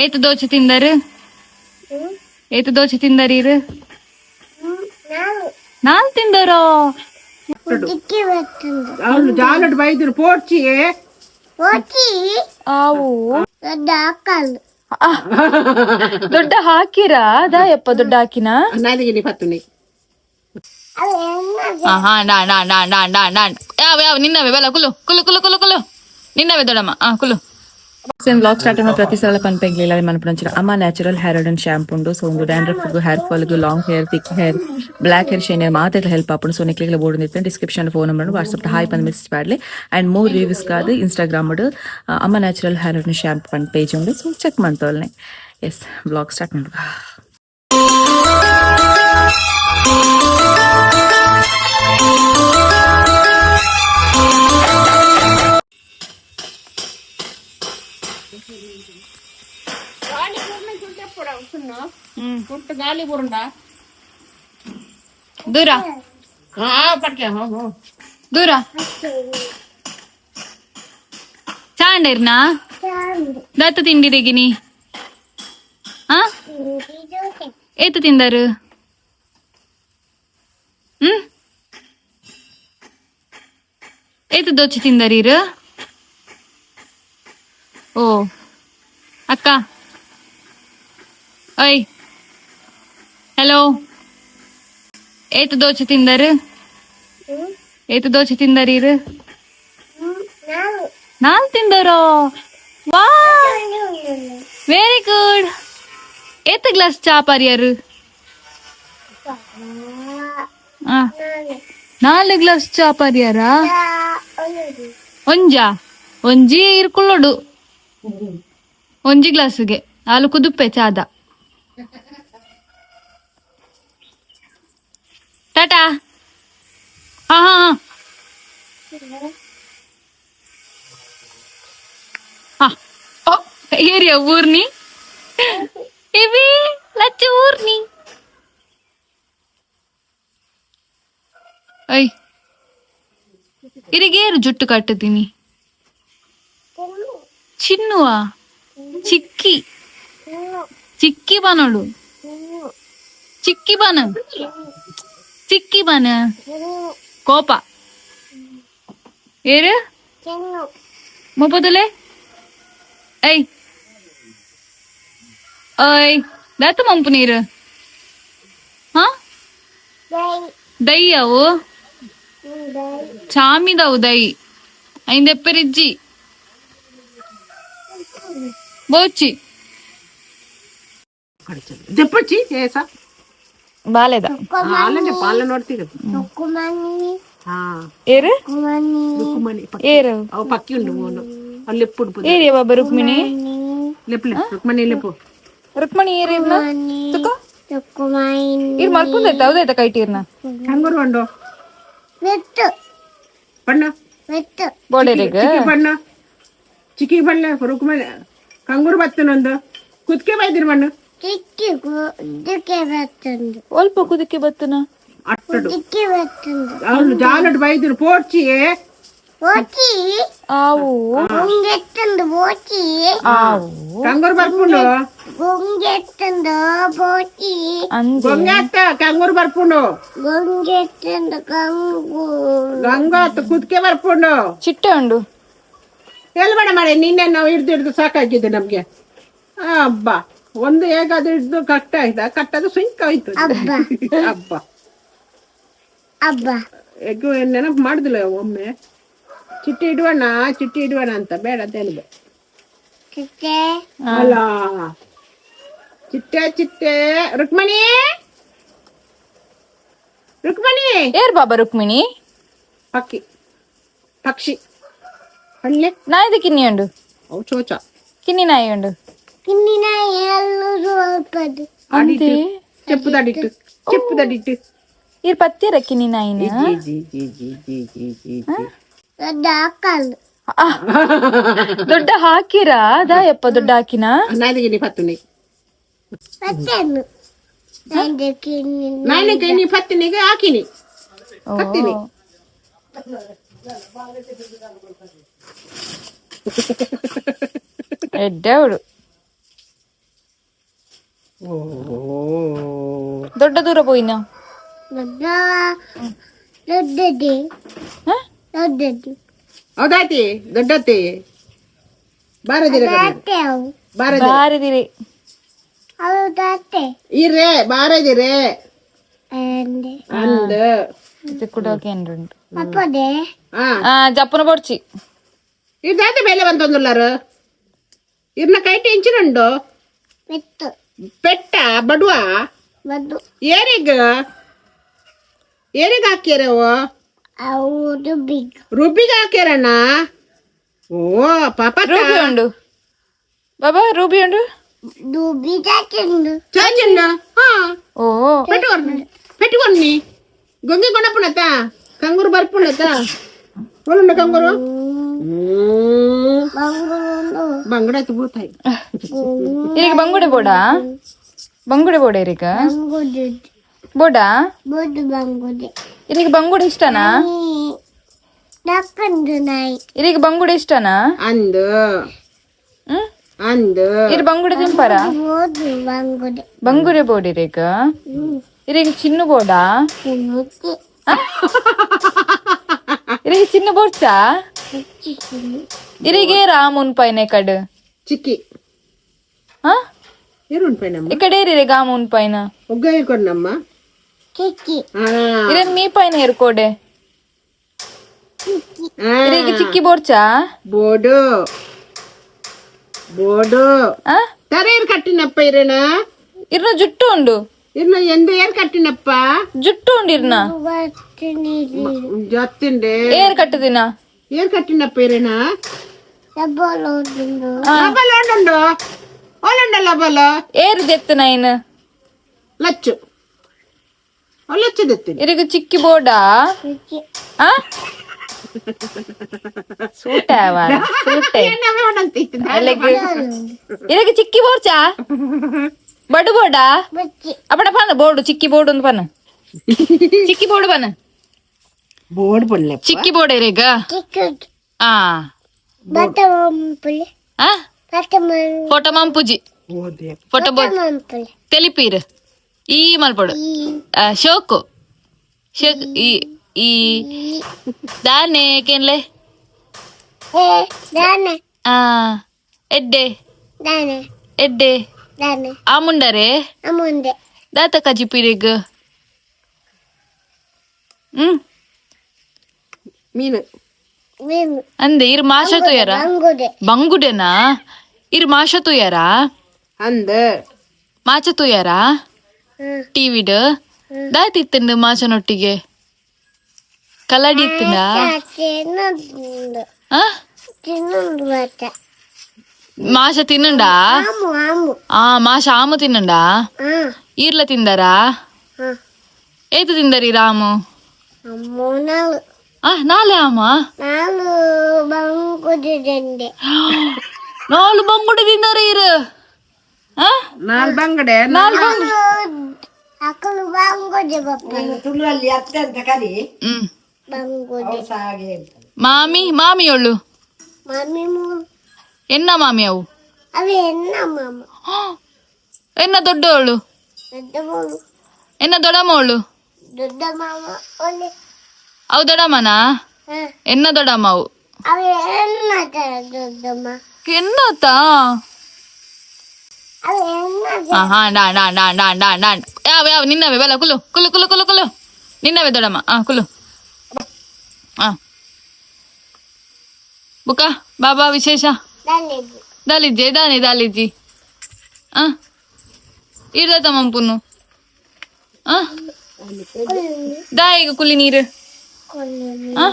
ಏತ್ ದೋಸೆ ತಿಂದರು? ಏತ್ ದೋಸೆ ತಿಂದರೀರು? ನಾಲ್ ತಿಂದರೋ? ಅವಳು ಜಾಲಡ್ ಬೈದ್ರು ಪೋಡ್ಚಿ. ಆವು ದೊಡ್ಡ ಹಾಕಿರಾ? ದಾಯಪ್ಪ ದೊಡ್ಡ ಹಾಕಿನ? ನಾದಿಗೆ ಪತ್ತುನಿ. ಹಾ, ಡಾ ಡಾ ಡಾ ಡಾ ಡಾ ಡಾ. ಯಾವ ಯಾವ ನಿನ್ನವೇ ಬಲ. ಕುಲು ಕುಲು ಕುಲು ಕುಲು ಕುಲು. ನಿನ್ನವೇ ದೊಡಮ್ಮ. ಆ ಕುಲು. ವ್ಲಾಗ್ ಸ್ಟಾರ್ಟ್ ಮಾಡೋ ಪ್ರತಿ ಸಲ ಪನ್ಪೆಗ್ಲಿಲ್ಲ ಮನ್ಪುನಂಚಿನ ಅಮ್ಮ ನ್ಯಾಚುರಲ್ ಹೇರ್ ಆಯಿಲ್ ಶಾಂಪೂ ಉಂಡು. ಸೊ ಒಂದು dandruff, hair fall, long hair, thick hair, black hair, shine ಮಾತೆಲ್ಲ ಹೆಲ್ಪ್ ಆಪುಂಡು. ಸೊ ನಿಕ್ಲೆಗ್ಲ board description phone number, WhatsApp hi ಪಂದ್ ಮೆಸೇಜ್ ಪಾಡ್ಲೆ. ಅಂಡ್ ಮೋರ್ ರಿವ್ಯೂಸ್ ಕಾದ್ Instagram Amma natural hair oil shampoo ಪಂದ್ page ಉಂಡು. ಸೊ ಚೆಕ್ ಮಾಡ್ತವಲ್ನೆ. ಎಸ್, ವ್ಲಾಗ್ ಸ್ಟಾರ್ಟ್ ಮಾಡುವ. ಕುಟ್ಟು ಗಾಲಿ ಬುರುಂಡ. ದೂರ. ಹಾ, ಪಟ್ಕೆ ಹೋ ಹೋ. ದೂರ ಚಾಂಡೇರ್ನಾ? ದತ್ತ ತಿಂಡಿದೆಗಿನಿ? ಆ ಏತು ತಿಂದರು? ಹ್ಮ್ ಏತು ದೋಚೆ ತಿಂದರೀರು? ಓ ಅಕ್ಕ, ಓಯ್, ಹಲೋ. ಏತು ದೋಚೆ ತಿಂದರು? ಏತು ದೋಚೆ ತಿಂದರೀರು? ನಾಲ್ ತಿಂದರೋ? ವಾ, ವೆರಿ ಗುಡ್. ಏತ್ ಗ್ಲಾಸ್ ಚಾ ಪಾರಿಯಾರು? ನಾಲ್ ಗ್ಲಾಸ್ ಚಾ ಪಾರಿಯಾರಾ? ಒಂಜಾ? ಒಂಜಿ ಇರ್ಕೊಳ್ಳೋಡು. ಒಂಜಿ ಗ್ಲಾಸ್ಗೆ ಹಾಲು ಕುದುಪ್ಪೆ ಚಾದ. ಟಾಟಾ. ಹಾ ಹಾ ಹಾ. ಓ ಏರಿಯಾ ಊರ್ನಿ ಇವಿ ಲಚ್ಚು ಊರ್ನಿ. I, ಇರಿಗೇರು ಜುಟ್ಟು ಕಟ್ಟುತ್ತೀನಿ? ಚಿನ್ನುವ ಚಿಕ್ಕಿ ಚಿಕ್ಕಿ ಬನೋಡು. ಚಿಕ್ಕಿ ಬನ, ಚಿಕ್ಕಿ ಬನ. ಕೋಪ ಏರು ಮುಪ್ಪದುಲೆ. I I, ದಾತ ಮಂಪು ನೀರು? ಹಾ, ದೈ ಅವು ಚಾಮಿದವು ದೈ ಐಂದೆಪ್ಪರಿಜ್ಜಿ ಬೋಚಿ. ದೆಪ್ಪಚ್ಚಿ ಏಸ. ಬಾಲೆದ. ಹಾಲನ್ನೇ ಪಾಲ ನೋಡ್ತೀರ. ಹಾ. ಏರು? ರುಕ್ಮಣಿ. ಏರು? ಅವು ಪಕ್ಕಿ ಉಂಡು ಮೋನು ಅಲ್ಲಿ ಲೆಪ್ಪು. ಏರಿಯ ಬಾಬಾ ರುಕ್ಮಿಣಿ. ಲೆಪ್ಪು ಲೆಪ್ಪು ರುಕ್ಮಣಿ ಲೆಪ್ಪು. ರುಕ್ಮಣಿ ಏರಿರ್ನ ತುಕ ಇರ್ ಮಲ್ಪುಂದೈತ? ಹೌದಾಯ್ತಾ? ಕೈಟೀರ್ನ. ಕಂಗೂರು ಉಂಡು ಬಣ್ಣ. ಬೋಡೆರಿಗ. ಚಿಕ್ಕಿ ಬಣ್ಣ, ಚಿಕ್ಕಿ ಬಣ್ಣ. ರುಕ್ಮಣಿ ಕಂಗೂರು ಬತ್ತನೊಂದು ಕುದ್ಕೆ ಬೈದಿರು ಮಣ್ಣು. ಒಲ್ಪ ಕುದಕ್ಕೆ ಬತ್ತನ? ಅಟ್ಟಡು ಅವಳು ಜಾಲಡ್ ಬೈದಿರು ಪೋಡ್ಚಿ. ಆವು ಆವು. ಕಂಗೂರು ಬರ್ಪುಂಡು. ಅಂದೆ. ಗೊಂಗೆ ಅತ್ತ ಕಂಗೂರು ಬರ್ಪುಂಡು. ಗಂಗಾ ಅತ್ತ ಕುದ್ಕೆ ಬರ್ಪುಂಡು. ಚಿಟ್ಟೆ ಉಂಡು. ಎಲ್ಲಿ ಬೇಡ ಮಾಡೆ. ನಿನ್ನೆ ನಾವು ಹಿಡ್ದು ಹಿಡ್ದು ಸಾಕಾಗಿದೆ ನಮ್ಗೆ. ಅಬ್ಬಾ, ಒಂದು ಹೇಗಾದ್ರೂ ಹಿಡ್ದು ಕಟ್ಟ ಆಯ್ತಾ? ಕಟ್ಟದು ಸುಂಕ ಆಯ್ತು. ಅಬ್ಬ ಎಗ್ಗು ನೆನಪು ಮಾಡುದಿಲ್ಲ. ಒಮ್ಮೆ ಚಿಟ್ಟಿ ಇಡುವಣ, ಚಿಟ್ಟಿ ಇಡುವಣ ಅಂತ ಬೇಡ ಅಂತ ಹೇಳಿದೆ ಅಲ್ಲ. ಚಿಟ್ಟೆ ಚಿಟ್ಟೆ. ರುಕ್ಮಣಿ, ರುಕ್ಮಣಿ. ಏರ್ ಬಾಬಾ ರುಕ್ಮಿಣಿ? ಪಕ್ಕಿ, ಪಕ್ಷಿ ಹಳ್ಳಿ. ನಾಯ್ದು ಕಿನ್ನಿ ಉಂಡು. ಅವು ಚೋಚ. ಕಿನ್ನಿ ನಾಯಿ ಉಂಡು. ಅಡಿಟ್ಟು ಚೆಪ್ಪುದಡಿಟ್ಟು ಚೆಪ್ಪುದಡಿಟ್ಟು. ಇರ್ ಪತ್ತಿರ ಕಿನ್ನಿ ನಾಯಿನ? G G G G G G G. ದೊಡ್ಡ ಹಾಕಿರಾ? ದಾಯಪ್ಪ ದೊಡ್ಡ ಹಾಕಿನ? ನಾದಿಗೆ ಪತ್ತುನಿ ನಾನಿಗೆ ನೀ ಪತ್ತಿನಿಗೆ ಹಾಕಿನಿ ಪತ್ತಿನಿ. ಎಡ್ಡೆ ಅವಳು. ದೊಡ್ಡ ದೂರ ಪೋಯಿನ? ಹ? ಹೌದಾತಿ ದೊಡ್ಡತಿ ಬಾರದಿರ ಬಾರದಿರ. ಬಾರಿದಿರಿ. ಇರೇ ಬಾರದಿರೇ ಅಂದ. ಕುಡೋಕೆ ಉಂಟು. ಹಾ. ಆ ಜಪ್ಪನ ಪೊಡ್ಚಿ. ಇದಾದ ಮೇಲೆ ಬಂತೊಂದುಲ್ಲಾರು ಇರ್ನ ಕೈಟ್ ಎಂಚಿನುಂಡು ಪೆಟ್ಟ ಬಡುವ ಏರಿಗ ಏರಿಗ ಹಾಕ್ಯಾರವು? ರುಬ್ಬಿಗೆ ಹಾಕ್ಯಾರಣ್ಣ. ಓ ಪಾಪ. ರೂಬಿ ಉಂಡು ಬಾಬಾ, ರೂಬಿ ಉಂಡು. ಚಾಚಣ್ಣ ಹಾ. ಓ. పెట్టుకోండి పెట్టుకోండి. గొంగి కొనప్పునత కంగురు బరుపునత ఒళ్ళు కంగురు బంగడ పోతాయి. ಈಗ ಬಂಗುಡೆ ಬೋಡಾ? ಬಂಗುಡೆ ಬೋಡ ಇರೀಗ? ಬೋಡಾ ಇರೀಗ? ಬಂಗುಡೆ ಇಷ್ಟನಾ ಇರೀಗ? ಬಂಗುಡೆ ಇಷ್ಟನಾ? ಅಂದು. ಹ್ಮ್. ಅಂದು. ಇರ್ ಬಂಗುಡೆ ತಿಂಪಾರ? ಬಂಗುಡೆ ಬೋಡ್ ಇರೀಗ? ಇರೀಗ ಚಿನ್ನು ಬೋಡಾ? ಇರೀಗ ಚಿನ್ನು ಬೋಡ್ಚಾ? ಇರೀಗೆ ರಾಮುನ್ ಪೈನೆ ಕಡ್. ಚಿಕ್ಕಿ. ಹಾ. ఎరుండి పైనమ్మ. ఇక్కడ ఏరి గామున్ పైన. ఒగ్గ ఏరుకోండమ్మ. ఇరే మీ పైన ఏరుకోడే. ఇరీగ చిక్కి బోడ్చా? బోడు బోడు. ಆ? ತರೇರು ಕಟ್ಟಿನಪ್ಪ ಇರೇನ. ಇರ್ನ ಜುಟ್ಟು ಉಂಡು. ಇರ್ನ ಎಂದ ಏರ್ ಕಟ್ಟಿನಪ್ಪ? ಜುಟ್ಟು ಉಂಡು ಇರ್ನ. ಜತ್ತಿಂಡೆ. ಏರ್ ಕಟ್ಟದಿನ? ಏರ್ ಕಟ್ಟಿನಪ್ಪ ಇರೇನ? ಲಬಲ್ ಉಂಡು ಓಲುಂಡ ಲಬಲ್. ಏರ್ ದೆತ್ತು ನೈನ್. ಲಚ್ಚು ಓ ಲಚ್ಚು ದೆತ್ತೀನಿ. ಇರಿಗ ಚಿಕ್ಕಿ ಬೋಡಾ? ಆ ಸೂಟೆ ಸೂಟೆ. ಇರಗ ಚಿಕ್ಕಿ ಬೋಡ್ಚಾ? ಬಡು ಬೋಡಾ? ಅಪ್ಪಣ ಪನ್ನ ಬೋರ್ಡು ಚಿಕ್ಕಿ ಬೋರ್ಡು ಒಂದು ಪನ್ನ ಚಿಕ್ಕಿ ಬೋರ್ಡು ಪನ್ನ. ಬೋರ್ಡ್ ಪೊಲ್ಲೆ. ಚಿಕ್ಕಿ ಬೋರ್ಡ್ ಇರೇಗ. ಆ ಆ ಫೋಟೋ ಮಂಪುಜಿ ಫೋಟೋ ಬೋರ್ಡ್ ತೆಲಿಪೀರ್ ಈ ಮಲ್ಪೊಡು ಶೋಕು ಶೋಕ್ ಈ ಈ ದಾನೆ ಕೇನ್ಲೆ. ಆ ಎಡ್ಡೆ ಎಡ್ಡೆ ಆಮುಂಡರೆ ದಾತ ಕಜಿಪೀರಿಗ್. ಹ್ಮ್. ಮೀನು. ಅಂದೆ ಇರ್ ಮಾಶ ತುಯರ ಬಂಗುಡೆನಾ? ಇರ್ ಮಾಶ ತುಯರ? ಅಂದ. ಮಾಚ ತುಯರ ಟಿವಿಡ್? ದಾತಿತ್ತಂಡು ಮಾಚನೊಟ್ಟಿಗೆ ಕಲ್ಲಡಿ ಇತ್ತಂಡ? ಆ ಮಾಷ ತಿನ್ನುಂಡಾ? ಆ ಮಾಷ ಆಮು ತಿನ್ನುಂಡಾ? ಈರ್ಲ ತಿಂದರಾ? ಏತು ತಿಂದರಿ ರಾಮು? ಆ ನಾಲೆ ಆಮ ನಾಲು ಬಂಗುಡೆ ತಿಂದರ ಇರು. ಆ ನಾಲ್ ಬಂಗಡೆ. ನಾಲ್ ಬಂಗು. ಹ್ಮ್. ಮಾಮಿ ಮಾಮಿಯೋಳು ಎನ್ನ ಮಾಮಿ ಅವು? ಎನ್ನ ದೊಡ್ಡವಳು? ಎನ್ನ ದೊಡ್ಡಮ್ಮವಳು? ಅವು ದೊಡ್ಡಮ್ಮನಾ? ಎನ್ನ ದೊಡ್ಡಮ್ಮ ಅವು? ಎನ್ನತಾ? ಹಾ ಡಾ ಡಾ ಡಾ ಡಾ ಡಾ ಡಾ ಯಾವ ಯಾವ ನಿನ್ನವೇ ಬಲ ಕುಲು ಕುಲು ಕುಲು ಕುಲು ಕುಲು ನಿನ್ನವೇ ದೊಡ್ಡಮ್ಮ. ಆ ಕುಲು ಆ ಬುಕ್ಕ ಬಾಬಾ ವಿಶೇಷ ದಾಲಿಜ್ಜೆ ದಾನೆ ದಾಲಿಜ್ಜಿ. ಆ ಇರ್ದತ್ತ ಮಂಪುನು. ಆ ದಾಯಿಗ ಕುಲಿ ನೀರು. ಆ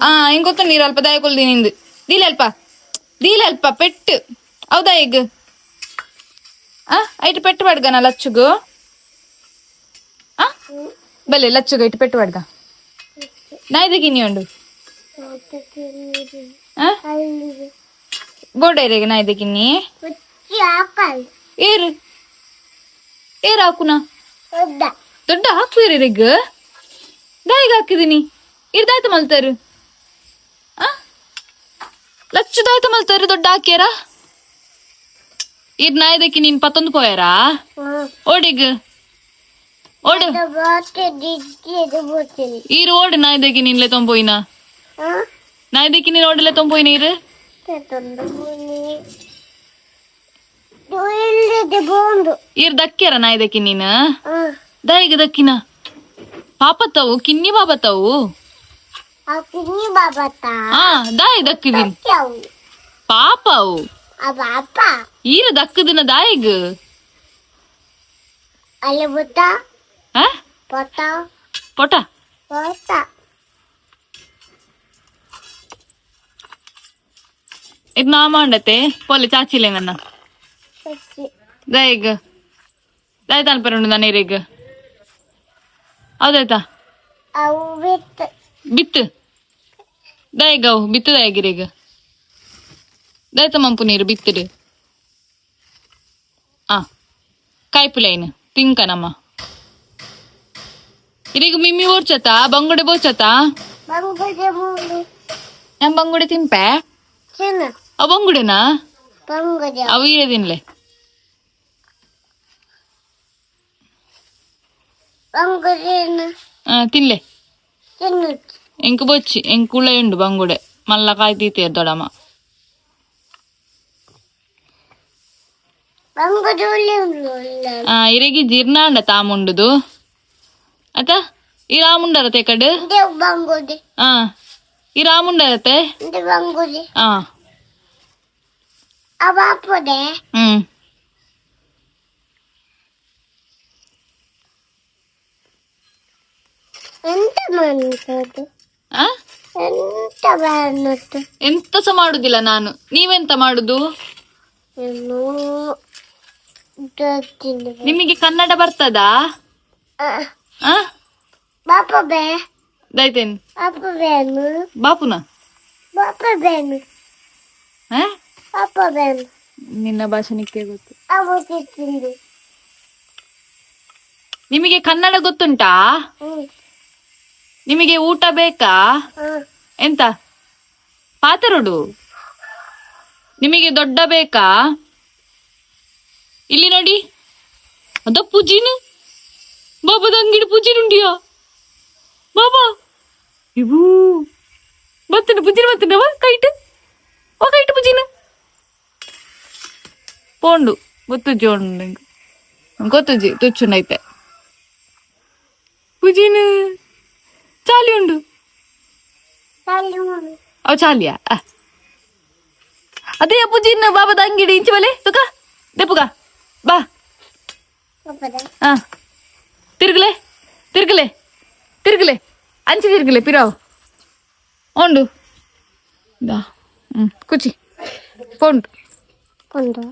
ಆ ಇಂಗೊತ್ತ ನೀರು ಅಲ್ಪ ದಾಯ ಕುಲ್ದಿ ನಿಂದು ದೀಲ ಅಲ್ಪ ದೀಲ ಅಲ್ಪ ಪೆಟ್ಟು ಹೌದಾ ಈಗ? ಆ ಐಟ್ ಪೆಟ್ಟು ಪಡ್ಗನ ಲಚ್ಚುಗು. ಆ ಬಲೆ ಲಚ್ಚುಗು ಐಟ್ ಪೆಟ್ಟು ಪಡ್ಗ ನಾಯ್ದಗಿನಿ ಉಂಡು. ಆ ಬೋರ್ಡ್ ನಾಯ್ದಗಿನಿ ಏರು ಏರ್ ಹಾಕುನ ದೊಡ್ಡ ಹಾಕುವಿರಿ ರಿಗ್ ದಾಯಿಗ ಹಾಕಿದೀನಿ ಇರ್ದಾಯ್ತು ಮಲ್ತಾರು. ಆ ಲಚ್ಚು ದಾಯ್ತು ಮಲ್ತಾರು ದೊಡ್ಡ ಹಾಕ್ಯಾರ. ಇರ್ ನಾಯ್ದಕ್ಕೆ ನೀನ್ ಪತ್ತೊಂದು ಪೋಯರಾ? ಓಡಿಗ್ ಓಡು. ಈರು ಓಡು ನಾಯ್ದಕ್ಕೆ ನೀನ್ಲೆ ತೊಂಪೋಯಿನ. ನಾಯ್ದಕ್ಕೆ ನೀನ್ ಓಡಲೆ ತೊಂಪೋಯಿನ ಇರು. ಈರ್ ದಕ್ಕ್ಯಾರ ನಾಯ್ದಕ್ಕೆ ನೀನು? ದಾಯಿಗ ದಕ್ಕಿನ? ಪಾಪತ್ತವು ಕಿನ್ನಿ ಬಾಬತ್ತವು. ಆ ದಾಯಿ ದಕ್ಕಿದೀನಿ ಪಾಪ ಅವು. ಈರ ದಕ್ಕದಿನ ದಾಯಿಗ್? ಆ? ಪೊಟ ಇದು ನಾ ಮಾಡತ್ತೆ ಪೊಲೆ ಚಾಚಿಲೆ ನನ್ನ ದಾಯಿಗ್ ದಾಯಿ ತಾನ್ಪರುಂಡು ನಾನು ಇರಿಗ್ ಹೌದಾಯ್ತಾ? ಬಿತ್ತು ದಾಯಿಗ್ ಅವು ಬಿತ್ತು ದಾಯಿಗಿರಿಗ್ ದಾಯ್ತ ಮಂಪು ನೀರು ಬಿತ್ತಿಡು. ಆ ಕಾಯ್ಪುಲೈನ್ ತಿಂಕನಮ್ಮ. ಇರಿಗ್ ಮಿಮ್ಮಿ ಓಡ್ಚತ ಬಂಗುಡೆ ಬೋಚತ? ಏನ್ ಬಂಗುಡೆ ತಿನ್ಪೆ? ಅವ್ ಬಂಗುಡೆನಾ? ಅವು ಈರೆ ತಿನ್ಲೆ. ತಿನ್ಲೆ. ಎಂಕ್ ಬೊಚ್ಚಿ, ಎಂಕ್ ಉಳ ಉಂಡು ಬಂಗುಡೆ ಮಲ್ಲ ಕಾಯ್ ತೀತೇರ್ ದೊಡಮ್ಮ. ಇರೆಗಿ ಜೀರ್ಣ ಅಂಡ ತಾಮುಂಡುದು ಅತ. ಈ ರಾಮುಂಡರತೆ ಕಡು. ಆ ಈ ರಾಮುಂಡರತೆ. ಆ ಹ್ಮ್ ಆ? ಎಂತ ಸಹ ಮಾಡುದಿಲ್ಲ ನಾನು. ನೀವೆಂತ ಮಾಡುದು? ನಿಮಗೆ ಕನ್ನಡ ಬರ್ತದಾ? ಆ ದೈತೇನ್ ಬಾಪುನ? ಆ? ನಿನ್ನ ಭಾಷೆ ನಿಕ್ಕೆ ಗೊತ್ತು. ನಿಮಗೆ ಕನ್ನಡ ಗೊತ್ತುಂಟಾ? ನಿಮಗೆ ಊಟ ಬೇಕಾ? ಎಂತ ಪಾತರುಡು? ನಿಮಗೆ ದೊಡ್ಡ ಬೇಕಾ? ಇಲ್ಲಿ ನೋಡಿ, ಅದ ಪೂಜಿನ ಬಾಬಾದ ಅಂಗಡಿ ಪೂಜಿನ ಉಂಡಿಯಾ ಬಾಬಾ? ಇವು ಬತ್ತನ ಪೂಜಿನ ಬತ್ತನ ವಾ ಕೈಟ್ ವಾ ಕೈಟ್ ಪೂಜಿನ ಪೋಂಡು ಗೊತ್ತುಜ್ಜಿ ಉಂಡು ಗೊತ್ತುಜ್ಜಿ ತುಚ್ಚುಂಡೈತೆ ಪೂಜಿನ ಚಾಲಿ ಉಂಡು. ಅವು ಚಾಲಿಯಾ? ಅದೇ ಪೂಜಿನ ಬಾಬಾದ ಅಂಗಡಿ ಇಂಚಿ ಬಲೆ ತುಕ ದೆಪ್ಪುಗ ಬಾ. ಆ ತಿರುಗಲೆ ತಿರುಗಲೆ ತಿರುಗಲೆ ಅಂಚಿ ತಿರುಗಲೆ ಪಿರಾವ್ ಉಂಡು ದಾ. ಹ್ಮ್ ಕುಚಿ ಪೋಂಡು.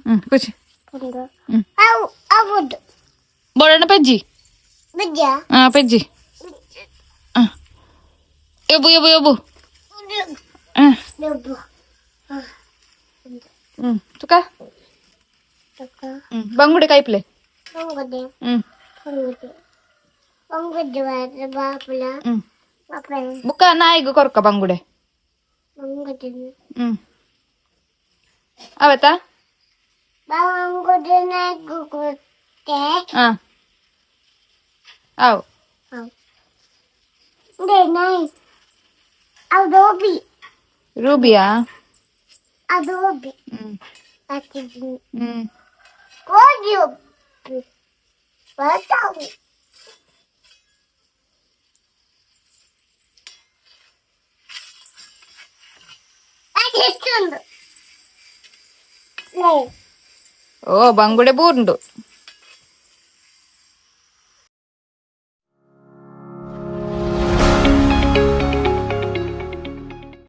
ಹ್ಮ್ ಕುಚಿ. ಹ್ಮ್ ಬೋಡಣ್ಣ ಪೆಜ್ಜಿ. ಹಾ ಪೆಜ್ಜಿ. ಹಾ ಎಬ್ಬು ಎಬ್ಬು ಎಬ್ಬು. ಹ್ಮ್ ಹ್ಮ್ ತುಕ. ಹ್ಮ್ ಬಂಗುಡೆ ಕಾಯ್ಪಲೆ. ಹ್ಮ್ ಹ್ಮ್ ಬುಕ್ಕ ನಾಯಿಗು ಕೊರ್ಕ ಬಂಗುಡೆ. ಹ್ಮ್ ಅವತ್ತಾ? ಹಾ ಅವು ರೂಬಿಯಾ? ಹ್ಮ್ ಹ್ಮ್ ಓ ಬಂಗುಡೆ ಬೂರ್ಂಡು.